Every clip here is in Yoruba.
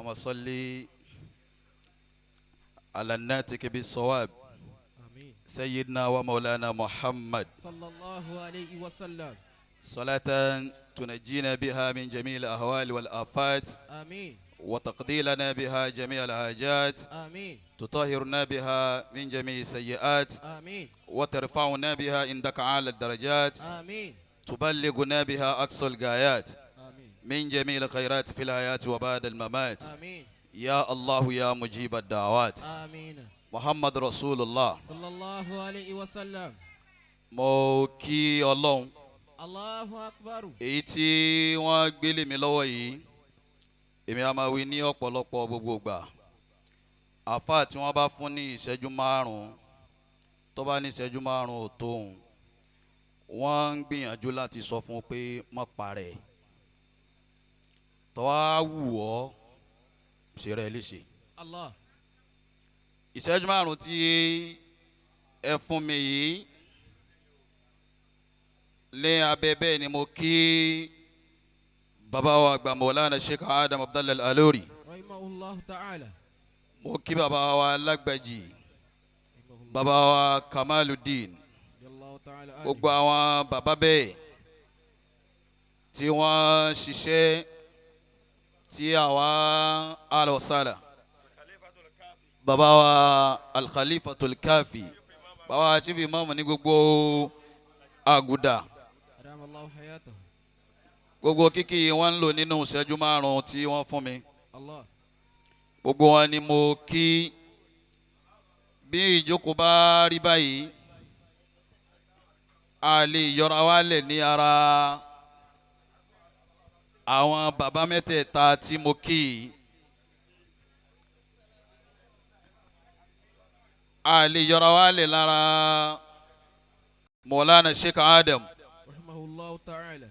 اللهم صل على الناتك بالصواب آمين. سيدنا ومولانا محمد صلى الله عليه وسلم. صلاة تنجينا بها من جميع الأهوال والآفات آمين. وتقضي لنا بها جميع الحاجات آمين. تطهرنا بها من جميع السيئات آمين. وترفعنا بها عندك أعلى الدرجات آمين. تبلغنا بها أقصى الغايات آمين. من جميع الخيرات في الحياة وبعد الممات آمين. يا الله يا مجيب الدعوات آمين. محمد رسول الله صلى الله عليه وسلم. Mo kí Ọlọ́run الله أكبر. Èyí tí wọ́n gbélé mi lọ́wọ́ yìí èmi a máa wí ní ọ̀pọ̀lọpọ̀ gbogbo ìgbà àáfàá tí wọ́n bá fún ní ìṣẹ́jú márùn-ún tó bá ní ìṣẹ́jú márùn-ún ò tóun wọ́n ń gbìyànjú láti sọ fún un pé má parẹ́ tó wá wù ọ́ ṣe rẹ̀ léṣe. الله. Ìṣẹ́jú márùn-ún tí ẹ fún mi yìí ní abẹ́ bẹ́ẹ̀ ni mo kí bàbá wa àgbà Mọ̀lánà Sheikh Adam Abdallah Alori. رحمه الله تعالى. Mo kí bàbá wa Lágbàjì bàbá wa Kamaludin رضي الله تعالى عنه. Gbogbo àwọn bàbá bẹ́ẹ̀ tí wọ́n ṣiṣẹ́ tí àwa alọ́sàlà bàbá wa Alkhalifatul Kafi bàbá wa Chief Imam ní gbogbo àgùdà أدام الله حياته. Gbogbo kíkì wọ́n ń lò nínú ìṣẹ́jú márùn-ún tí wọ́n fún mi الله. Gbogbo wọn ni mo kí bí ìjókòó bá rí báyìí a lè yọra wálẹ̀ ní ara àwọn bàbá mẹ́tẹ̀ẹ̀ta tí mo kí yìí. A lè yọra wálẹ̀ lára Mọ̀lánà Sheikh Adam. رحمه الله تعالى.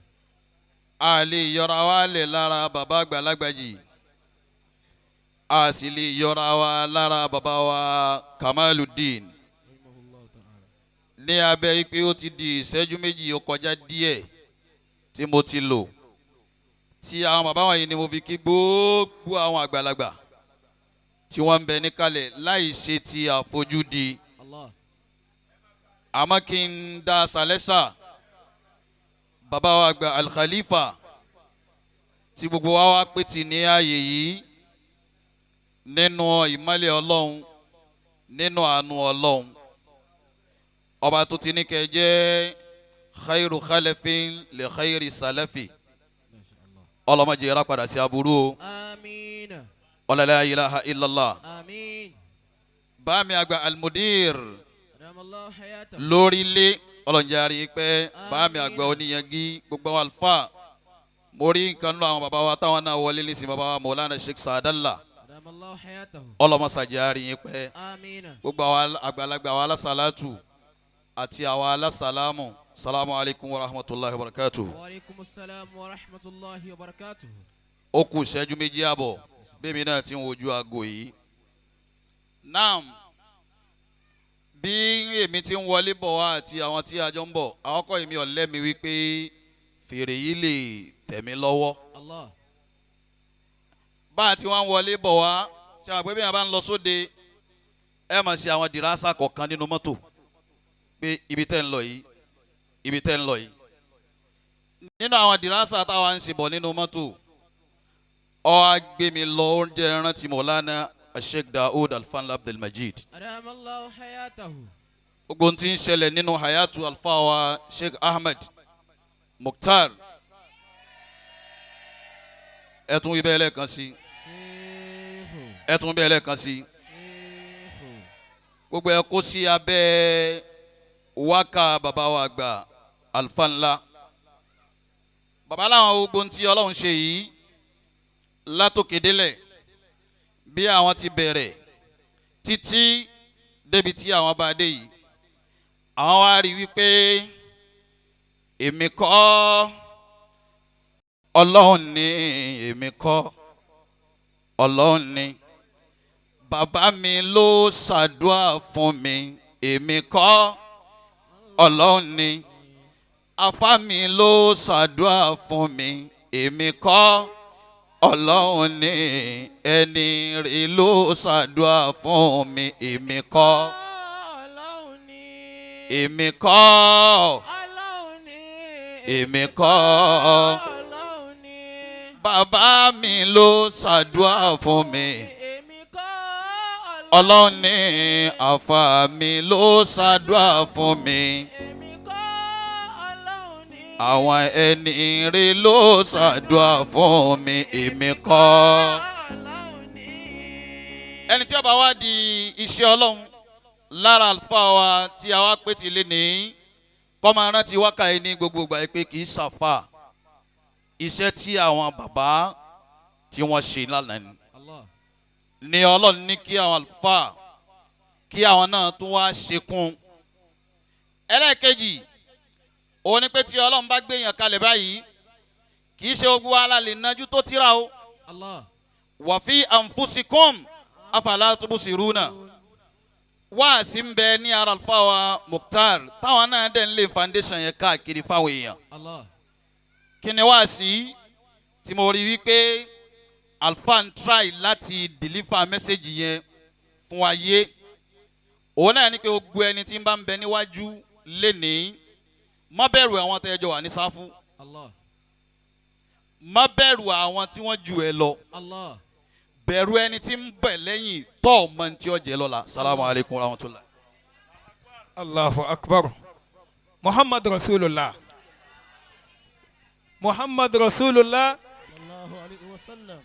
A lè yọra wálẹ̀ lára bàbá àgbàlagbàjì a sì lè yọra wa lára bàbá wa Kamaludin. رحمه الله تعالى. Ní abẹ́ pé ó ti di ìṣẹ́jú méjì ó kọjá díẹ̀ tí mo ti lò tí àwọn bàbá wọ̀nyí ni mo fi kí gbogbo àwọn àgbàlagbà tí wọ́n ń bẹ níkàlẹ̀ láì ṣe ti àfojúdi. الله. Àmọ́ kí n dá sàlẹ́sà bàbá wa àgbà Alkhalifa tí gbogbo wa wá pé tì ní ààyè yìí nínú ìmọ́lẹ̀ Ọlọ́run nínú àánú Ọlọ́run ọba tó ti ní kẹ́ jẹ́ khairu khalafin li khairi salafi. ما شاء الله. Ọlọ́mọdé yẹra padà sí aburú o. آمين. La ilaha illallah. آمين. Bámi àgbà Almudir أدام الله حياته. Lórílẹ̀ ọlọ́njarí pé bámi àgbà oníyangi gbogbo àwọn àlùfáà mo rí nǹkan nínú àwọn bàbá wa táwọn náà wọlé nísìnyí bàbá wa Mọ̀lánà Sheikh Sadala. أدام الله حياته. Ọlọ́mọsàjárí yín pẹ́. آمين. Gbogbo àwọn àgbàlagbà àwọn alásàlátù àti àwọn alásàlámù salamu alaykum wa rahmatulahi wa barakatuhu. وعليكم السلام ورحمة الله وبركاته. Ó kù ìṣẹ́jú méjì àbọ̀ bẹ́ẹ̀mi náà ti ń wojú aago yìí. Naam bí èmi ti ń wọlé bọ̀ wá àti àwọn tí a jọ ń bọ̀ àkọ́kọ́ èmi ọ̀lẹ́ mi wípé fèrè yìí lè tẹ̀ mí lọ́wọ́. الله. Bá a ti wá ń wọlé bọ̀ wá ṣe àwọn pé bí wọn bá ń lọ sóde ẹ máa ṣe àwọn dìrásà kọ̀ọ̀kan nínú mọ́tò pé ibi tẹ́ ń lọ yìí ibi tẹ́ ń lọ yìí nínú àwọn dìrásà táwa ń ṣe bọ̀ nínú mọ́tò ó wá gbé mi lọ oúnjẹ rántí Mọ̀lánà Sheikh Daoud Alfanla Abdulmajid. أدام الله حياته. Gbogbo ohun tí ń ṣẹlẹ̀ nínú hayatu alfawa Sheikh Ahmed Mukhtar ẹ tún wí bẹ́ẹ̀ lẹ́ẹ̀kan sí. شيخ. Ẹ tún bẹ́ẹ̀ lẹ́ẹ̀kan sí. شيخ. Gbogbo ẹ kó sí abẹ́ wákà bàbá wa àgbà alfa ńlá bàbá láwọn gbogbo ohun tí Ọlọ́run ṣe yìí látòkè délẹ̀ bí àwọn ti bẹ̀rẹ̀ títí débi tí àwọn bá dé yìí àwọn wá rí wípé èmi kọ́ Ọlọ́run ní èmi kọ́ Ọlọ́run ní bàbá mi ló ṣàdúrà fún mi èmi kọ́ Ọlọ́run ní afá mi ló ṣàdúrà fún mi èmi kọ́. Ọlọ́run ní ẹni rí ló ṣàdúrà fún mi, èmi kọ́. Ọlọ́run ní. Èmi kọ́. Ọlọ́run ní. Èmi kọ́. Ọlọ́run ní. Bàbá mi ló ṣàdúrà fún mi. Èmi kọ́. Ọlọ́run ní àfà mi ló ṣàdúrà fún mi. Èmi kọ́. Ọlọ́run ní. Àwọn ẹni rí ló ṣàdúrà fún mi, èmi kọ́. Ọlọ́run ní. Ẹni tí ó bá wá di iṣẹ́ Ọlọ́run lára àlùfáà wa tí a wá pé ti lé ní kọ́ máa rántí wákà yìí ní gbogbo ìgbà yìí pé kì í ṣàfà, iṣẹ́ tí àwọn bàbá tí wọ́n ṣe lánàá ni Allah. Ni Ọlọ́run ní kí àwọn àlùfáà kí àwọn náà tún wá ṣekún. Ẹlẹ́ẹ̀kejì òun ni pé tí Ọlọ́run bá gbé yàn kalẹ̀ báyìí, kì í ṣe gbogbo wa la lè nájú tó tíra o. Allah. وفي أنفسكم أفلا تبصرون. Wáàsí ń bẹ ní ara àlùfáà wa Mukhtar táwọn náà dẹ̀ ń lé foundation yẹn káàkiri fáwọn èèyàn. Allah. Kí ni wáàsí tí mo rí wípé alfa ń try láti deliver message yẹn fún ayé? Òun náà ní pé gbogbo ẹni tí ń bá ń bẹ níwájú lénìí, má bẹ̀rù àwọn tẹ́jọ́ wà ní sáfù. Allah. Má bẹ̀rù àwọn tí wọ́n ju ẹ lọ. Allah. Bẹ̀rù ẹni tí ń bẹ̀ lẹ́yìn tọ́ ọ mọ tí ó jẹ́ lọ́la. Salamu alaykum wa rahmatulah. Allahu akbar. Muhammad Rasulullah. Muhammad Rasulullah. Allahu alayhi wa sallam.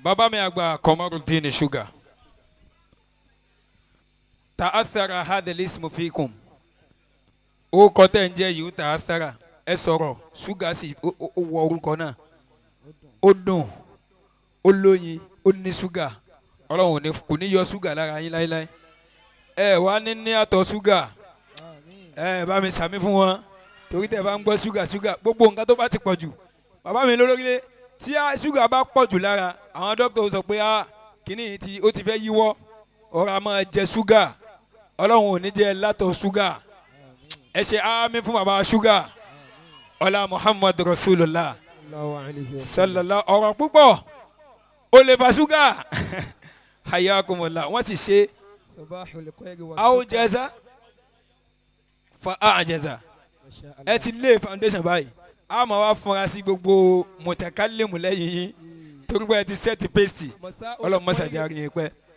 Bàbá mi àgbà Komarudin Sugar. تأثر هذا الاسم فيكم. Orúkọ tẹ̀ ń jẹ́ yìí تأثر. Ẹ sọ̀rọ̀ ṣúgà sì ó wọ orúkọ náà. Ó dùn, ó lóyin, ó ní ṣúgà. Ọlọ́run ò ní kò ní yọ ṣúgà lára yín láéláé. Ẹ wá ní àtọ̀ ṣúgà. Ẹ bá mi sàmí fún wọn. Torí tẹ̀ bá ń gbọ́ ṣúgà ṣúgà, gbogbo nǹkan tó bá ti pọ̀ jù. Bàbá mi lólórílé tí ṣúgà bá pọ̀ jù lára, àwọn dókítà sọ pé kíní yìí ti ó ti fẹ́ yíwọ́, ọ̀rọ̀ a máa jẹ ṣúgà. Ọlọ́run ò ní jẹ́ látọ̀ ṣúgà. Ẹ ṣe àmín fún bàbá ṣúgà. Ọlá Muhammad Rasulullah. Allahu alayhi wa sallam. Sallallahu. Ọ̀rọ̀ púpọ̀ ó lè fa ṣúgà. Hayakumullah. Wọ́n sì ṣe Sabahul khayri wa أوجز فأعجز. Masha Allah. Ẹ ti lé foundation báyìí, a máa wá fúnra sí gbogbo mùtàkálẹ̀mù lẹ́yìn yín torí pé ẹ ti set paste. Masa'ul Ọlọ́run mọ́sàájá rí yín pẹ́.